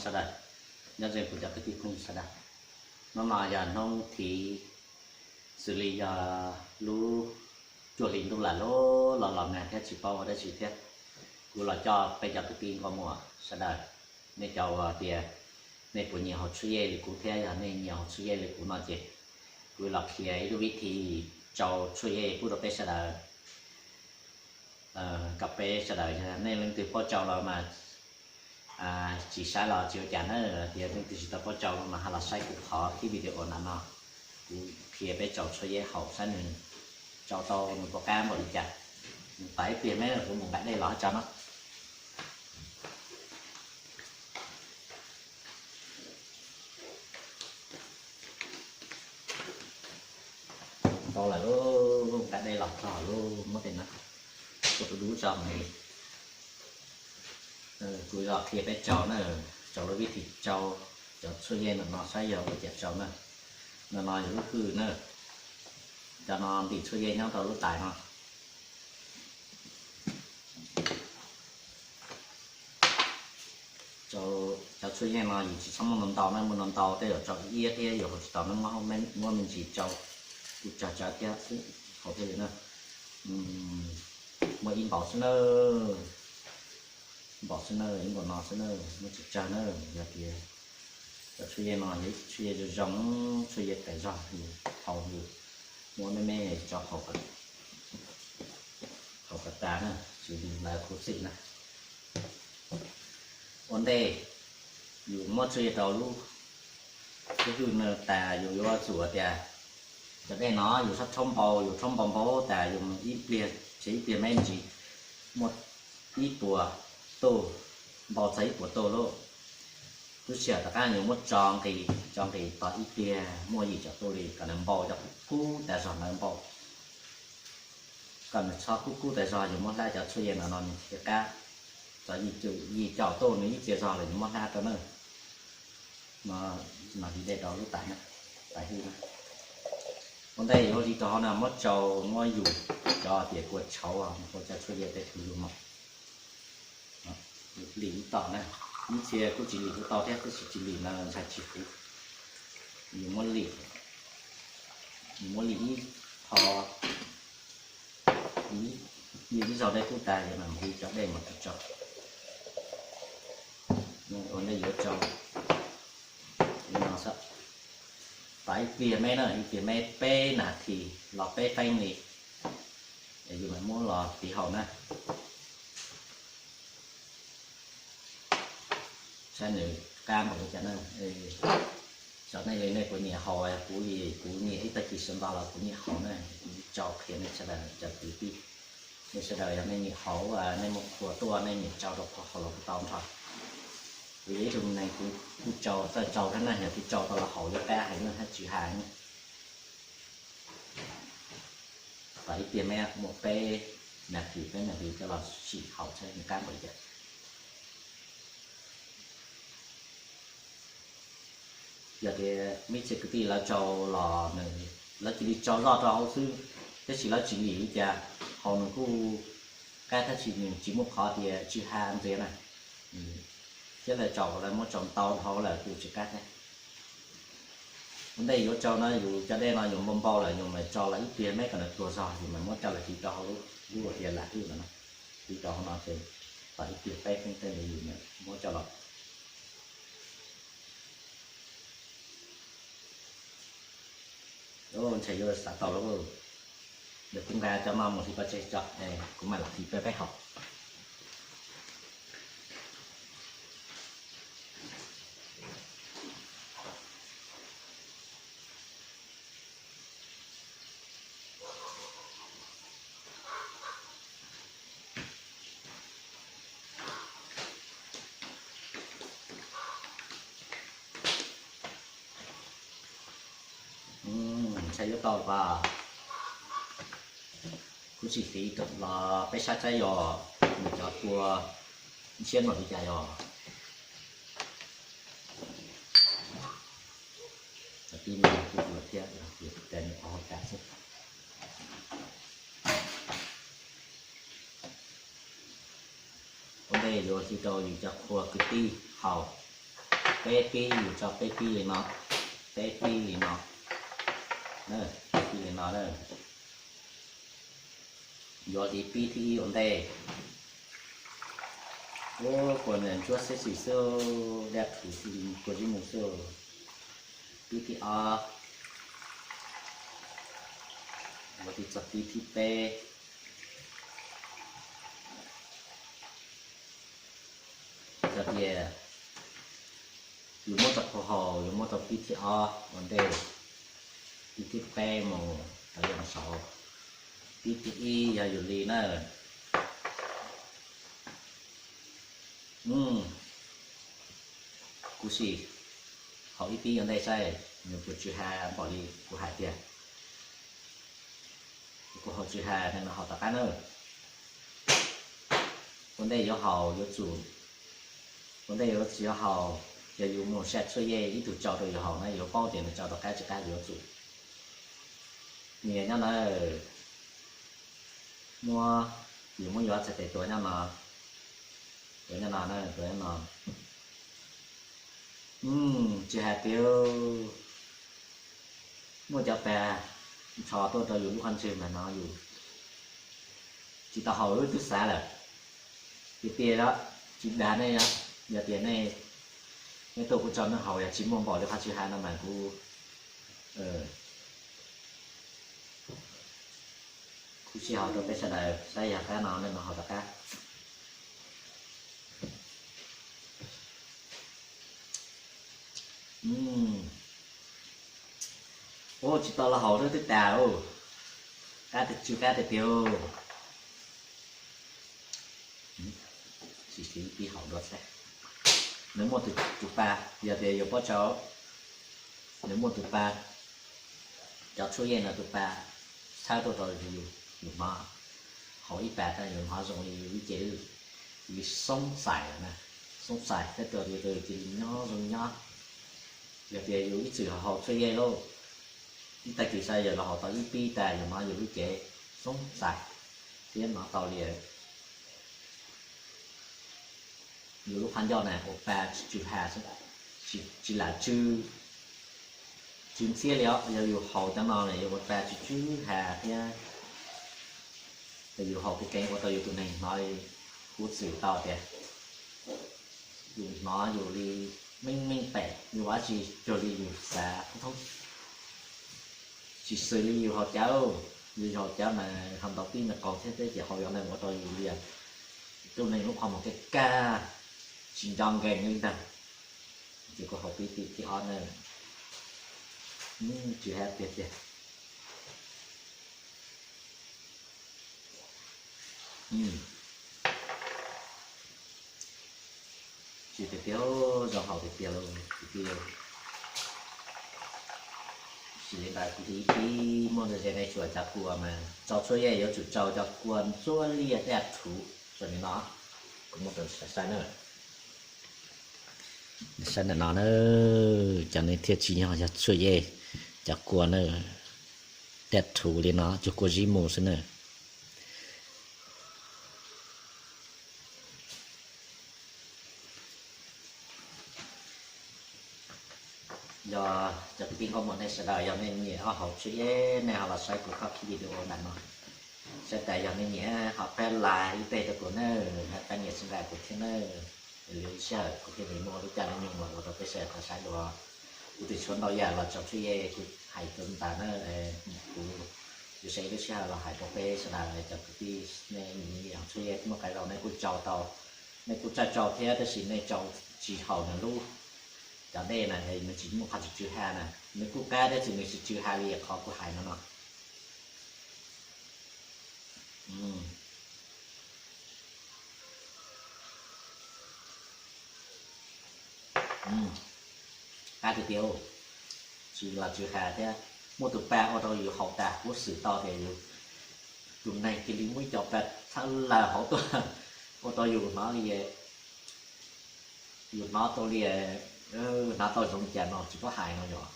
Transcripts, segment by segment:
Sawv daws, nyob zoo kuv cov kwv tij phooj ywg sawv daws. Hnub no yog hnub thib, xws li yog lub cuaj hli ntuj lam lub los los nag thiab tsis paub ua dab tsi thiab. Kuv los coj peb cov kwv tij nkauj muam sawv daws, nej cov uas tias nej puas nyiam haus tshuaj yej li kuv thiab yog nej nyiam haus tshuaj yej li kuv no ces kuv los qhia ib lub vib thi tsau tshuaj yej pub rau peb sawv daws. Kom peb sawv daws yog nej leej twg paub tsau los mas tsis saib los tsis ua cas na, tias leej twg tsis tau paub tsau los mas ho los saib kuv qhov clip video ntawm no. Kuv qhia peb tsau tshuaj yej haus saib nws tsau tau nws puas qab npaum li cas. Nws tas ib pliag me kuv mus nqa dej los tso no. Tau lawm, nqa dej los tso lub muab tej no, kuv tus dub tso. Kuv los qhia peb tsau na, tsau lub vib thi tsau cov tshuaj yej ntawm no saib yog ua cas tsau na. Ntawm no yog lub hwj na, cov no ntim tshuaj yej nyob rau lub tais no. Cov tshuaj yej no yus tsis txhob muaj ntau ntau na, muaj ntau ntau tej zaum tsau iab thiab yus haus tsis tau, muab me ntsis tsau kuj tsawg tsawg thiab haus thiaj li na. Muaj ib npaum xwb na, npaum xwb na, ib npaum no xwb na, muab tsawg tsawg na. Yog tias cov tshuaj yej no yog ib tshuaj yej zoo zoo, tshuaj yej tais zog, haus yus muab me me tso haus kom tas na, tsis li lawv khuv xim na. Ua ntej yus muab tshuaj yej rau lub hwj no tas yus yuav tsum tias cov dej no yus txhob rhaub npau, yus rhaub npau npau tas yus ib pliag, tsis ib pliag me ntsis muaj ib puas tuj, npau txog ib puas tuj lauj. Lub sij hawm tom qab yus muab tso nqis, tso nqis tos ib pliag muaj yim caum tuj li kom nws npau cov kub kub tas zog, nws npau kom nws txhob kub kub tas zog, yus muab hlab cov tshuaj yej no no nws thiaj qab. Txog yim caum tuj nws ib txhia zog lawm yus muab hlab rau na. No, no li dej rau lub tais na, tais hwj na. Ua ntej yuav li rau hauv no muab tsau, muab yus cov tias kua tshauv, kua cov tshuaj yej tej tus yus no lim ib tom na. Ib txhia kuj tsis lim kuj tau thiab, tab sis tsis lim no ntshai tsis huv. Yus muab lim, yus muab lim ib qho, ib zaug dej kub tas yus mam hu cov dej mus rau tsau. Ua ntej yuav tsau li no xwb, tos ib pliag me na, ib pliag me peb nas this los peb feeb li, es yus mam muab los tiv haus na. Saib nws qab npaum li cas na. Txawm nej li nej puas nyiam haus, kuv li kuv nyiam ib tag kis sawv ntxov los kuv nyiam haus na. Kuv tsau qhia nej sawv daws cov kwv tij, nej sawv daws yog nej nyiam haus, nej muab qhua tuaj nej nyiam tsau rau qhov haus los kuj tau nrho. Kuv yog ib tug neeg kuv kuj tsau, txawj tsau thiab na, yog kuv tsau tau los haus yuav qab heev na, hab tsis hais na. Tos ib pliag me, muaj peb nas this, peb nas this coj los sim haus saib nws qab npaum li cas. Yog tias muaj ib txhia kwv tij lawv tsau los nws, lawv cia li tsau zoj rau hauv xwb, tab sis lawv tsis lim li cas, haus nws kuj qab tab sis nws tsis muaj qhov tias tsw ha ntxiv na. Thiab lawv tsau, lawv muab tsau ntau dhau lawm kuj tsis qab thiab. Ua ntej yuav tsau no yus cov dej no yus npau npau lawm yus mam tsau los ib pliag me kom nws tuag zog yus mam muab coj los tiv rau hauv lub, lub tias lam hwj no na. Tiv rau hauv no ces tos ib pliag peb feeb tej li yus mam muab coj los. Ntshai yuav xav tau lawm. Yog kuv nqa cov no mus hliv pov tseg tso, kuv mam los hliv peb peb haus. Ntshai yuav tau los, kuv sim hliv los peb saib saib yog nws cov kua ntshiab no li cas yog. Cov tib no kuj ua thiab, ua cas xwb. Ua ntej yuav hliv rau yus cov qhua kwv tij haus. Peb pib, yus tso peb pib li no, peb pib li no, peb pib li no, yuav hliv pib thib ib ua ntej. Ua kua ntsuab xib xis xwb, daj rhuv kua zib mus xwb. Pib thib ob, ua tib txog pib thib peb. Yog tias yus muab rau qhov haus, yus muab rau pib thib ob ua ntej, pib thib peb mus rau yav saud, pib thib ib yog yus li na. Kuv sim haus ib pib ua ntej saib nws puas tsw ha npaum li kuv hais tiag. Kuv haus tsw ha no haus tom qab na. Ua ntej yuav haus yuav tsum, ua ntej yuav tsis yuav haus, yog yus mus saib tshuaj yej ib tug tsau rau yus haus na yuav paub tias nws tsau rov qab tsis qab yuav tsum. Nws yog nyob na, muab, yus muab yuav txhais tes tuav nyob no, tuav nyob no na, tuav nyob no. Tsis hais tias muaj cov pas ntsho tuaj rau yus lub qhov ntswg mas no yus tsis tau haus wb twb xav lawm. Tiag tiag, tsis dag nej, yog tias nej, nej tuaj kuv tso nej haus, yog tsis muaj npaum li qhov tsw ha no mas kuv, kuv sij haus rau peb sawv daws saib yog qab no nej mam haus rov qab. Ua tsis tau los haus rau twb tas, qab tiag, tsw qab tiag tiag. Sim sib pib haus dua saib. Nws muaj tus pa, yog tias yus paub tsau, nws muaj tus pa, cov tshuaj yej no tus pa txhawb tuaj rau yus, yus hnov, haus ib pas tas yus hnov zoo li yus lub cev li xoob xais na, xoob xais thiab rau yus cia li nyob zoo nyob. Yog tias yus ib txwm haus tshuaj yej lauj, ib tag kis xwb yog los haus tau ib pib tas yus hnov yus lub cev xoob xais thiab hnov tau li yus lub qhov ncauj na ua pa tsw ha, tsis lam tsw, tsw ntxiab li os. Yog yus haus cov no yus ua pa tsw tsw ha thiab, yus haus kev kev ua rau yus tus neeg hnov li, kuv txwm tau tias yus hnov yus li meej meej pem, yus ua tsis cuag li yus xav thoob thoob. Tsis xws li yus haus cawv, yus haus cawv mas haus ntau pib mas qaug thiab, peb ces haus yog neeg ua rau yus li tus neeg lub qhov muag kaj kaj, tsis nco nkees li ntag. Ces kuv haus pib thib ob na, tsw ha tiag tiag. Tsw tiag tiag, zoo haus tiag tiag lauj kwv tij. Sim li ntawd kuv ib pib muaj ntau ze nej tsuas cov kua mas tsau tshuaj yej yuav tsum tsau cov kua ntsuab liaj daj rhuv zoo li no. Kuv muab rau saib na. Saib ntawm no na, cov nej thiaj tsis yog, yog tshuaj yej, cov kua na, daj rhuv li no, cov kua zib mus xwb na. Yog cov kwv tij nkauj muam nej sawv daws yog nej nyiam ob haus tshuaj yej nej ho los saib kuv txoj video ntawm no. Saib tas yog nej nyiam ho pab like ib teg rau kuv na, ho pab nias subscribe kuv thiab na. Lwm sij hawm kuv thiaj li muaj lub caij lub nyoog los ua rau peb sawv daws tau saib dua. Kuv twb tshuav ntau yam los tsau tshuaj yej kuv hais rau ntawd na, kuv yuav saib lub sij hawm los hais rau peb sawv daws cov kwv tij nej nyiam tshuaj yej muaj qee zaus nej kuj tsau tau, nej kuj txawj tsau thiab tab sis nej tsau tsis haum nws lub, cov dej na nws tsis muaj qhov tsw tsw ha na, nws kuj qab tab sis nws tsis tsw ha li qhov kuv hais no no. Qab tiag tiag, tsw los tsw ha thiab, muaj tus pa ua rau yus haus tas kuv xwm tau tias yus tus neeg cia li muaj ib co pa txhawb laws hauv tuaj ua rau yus hnov li, yus hnov tau li, hnov tau zoo cas no tsis paub hais no yog.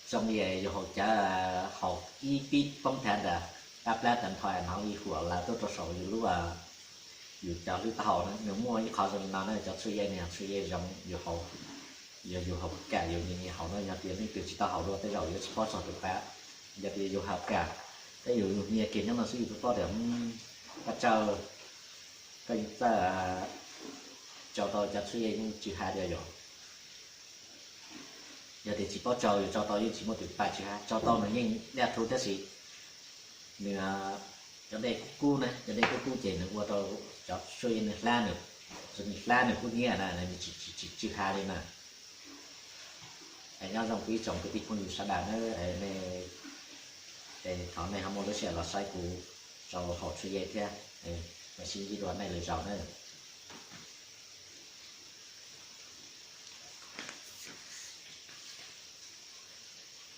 Zoo li yus haus cawv, haus ib pib poob thav ntawd, pab plab tag nrho hnov ib huam lawv tuaj rau saum yus lub, yus cov hlwb taub hau na nws muaj ib qho zoo li no na, cov tshuaj yej no yog tshuaj yej zoo, yus haus, yog yus haus kam yus nyias nyias haus no, yog tias leej twg tsis tau haus dua tej zaum yuav tsis paub txog tus pa. Yog tias yus haus kam, tej yus nyias kiag nyob no xwb yus twb paub tias paj tsawg, koj yeej txawj tsau tau cov tshuaj yej yeej tsw ha tiag yom. Yog tias tsis paub tsau, yus tsau tau yeej tsis muaj tus pa tsw ha. Tsau tau nws yeej daj rhu tab sis nws cov dej kub kub na, cov dej kub kub ces nws ua rau cov tshuaj yej nws hlab, nws hlab nws kub nyiab na, nws tsis tsw ha li na. Es nyob zoo kuv ib tsoom kwv tij phooj ywg sawv daws na, es thov nej ho muaj lub sij hawm los saib kuv rau haus tshuaj yej thiab, mam sib ntsib dua nej lwm zaus na.